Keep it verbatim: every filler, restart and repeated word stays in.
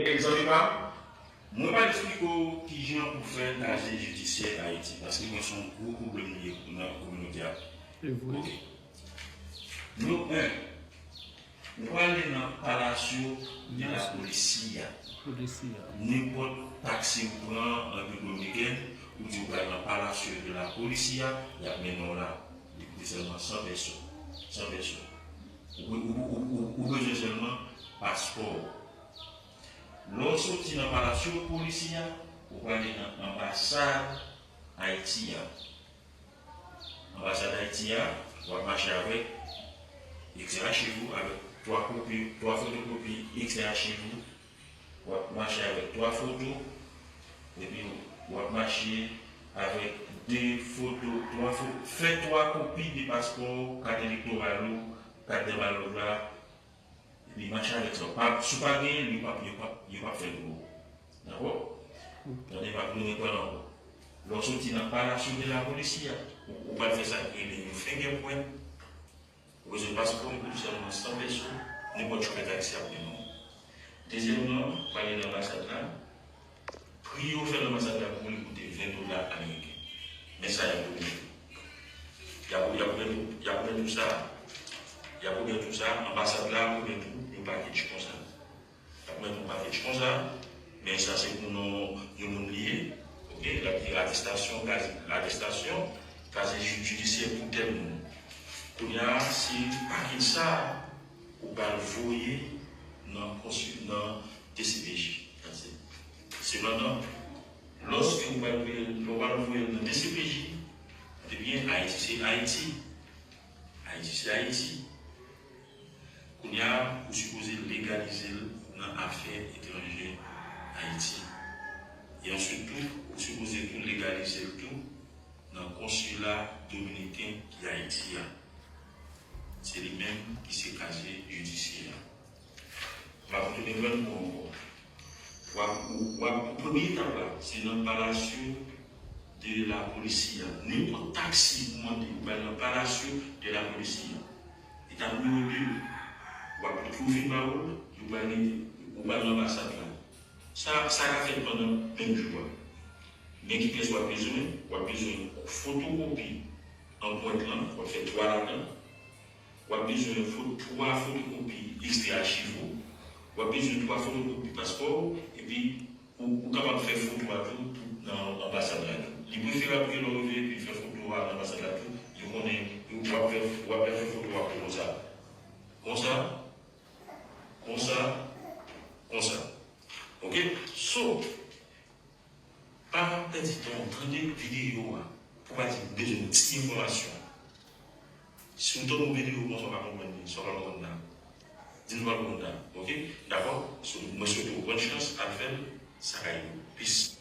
Mezanmi pa, mwen pral eksplike w kijan pou fè kaze jidisyè Ayiti, paske mwen se yon gwo pwoblèm li ye nan kominote a. Ok. Nimewo en, ou prale nan Palacio de la Policía. Nenpòt taksi ou pran an Repiblik Dominikèn, ou di ou pral nan Palacio de la Policía, y ap mennen w la. Li koute sèlman san pèso. San pèso. Ou, ou, ou, ou, ou bezwen sèlman paspò w. Lè w soti nan Palacio Policía, ou prale nan anbasad Ayiti a. Anbasad Ayiti a, w ap mache avèk ekstra achiv ou, avèk twa kopi, twa fotokopi ekstra achiv ou. W ap mache avèk twa foto, epi w ap mache avèk de foto, twa foto. Fè twa kopi de paspò w, kat elektoral ou, kat de malòt la, epi mache avèk sa. Pa, si w pa genyen l, yo p ap, yo p ap, yo p ap fè l pou ou. Dakò? Tande, m ap tounen pran l ankò. Lè w soti nan Palacio de la Policía, ou, ou pral fè sa k rele yon fingerprint. Ou bezwen paspò w, li koute sèlman san pèso, nenpòt chofè taksi ap mennen w. Dezyèmman, prale nan anbasad la, pri yo fè nan anbasad la pou ou, li koute ven dola ameriken. Men sa y ap remèt ou. Y ap, y ap remèt ou, y ap remèt ou sa. Y ap remèt ou sa, anbasad la ap remèt ou yon pakèt konsa. Y ap remèt ou yon pakèt konsa, men sa se pou non yon moun li ye, ok, l ap di atestasyon, kaze, atestasyon, kaze ji-, jidisyè pou tèl moun. Kounye a, se pakèt sa ou pral voye nan konsi-, nan D C P J. That's it. Sepandan, lòske ou pral voye, lè w pral voye l nan D C P J, ebyen, Ayiti se Ayiti. Ayiti se Ayiti. Kounye a, ou sipoze legalize l nan afè etranjè Ayiti. E answit tou, ou sipoze tou legalize l tou nan konsila dominiken ki Ayiti a. Se li menm ki se kaze jidisyè a. M ap retounen pran l pou ankò. W ap, w ap, premye etap la, se nan Palacio de la Policía. Nenpòt taksi ou mande, ou pral nan Palacio de la Policía. Etap nimewo de, w ap, lè w fin ba yo l, yo pral gen, ou pral nan anbasad la. Sa, sa ka fèt pandan menm jou a. Men ki pyès w ap bezwen? W ap bezwen fotokopi anprent lan, w ap fè twa ladan. W ap bezwen fo-, twa fotokopi ekstrè achiv ou. W ap bezwen twa fotokopi paspò w, epi ou, ou kapab fè foto a tou, tou nan anbasad la tou. Li preferab ke lè w rive epi fè foto a nan anbasad la tou, yo konnen w ap fè, w ap fè foto a konsa. Konsa, konsa, konsa. Ok? So, pa pèdi tan w tande videyo a pou w pa di m bezwen yon ti enfòmasyon. Si w tande yon videyo konsa w pa konprann li, sa w pa konprann la, di m w pa konprann la, ok? Dakò? So, mwen swete w bòn chans al fè l, sa ka ede w. Peace.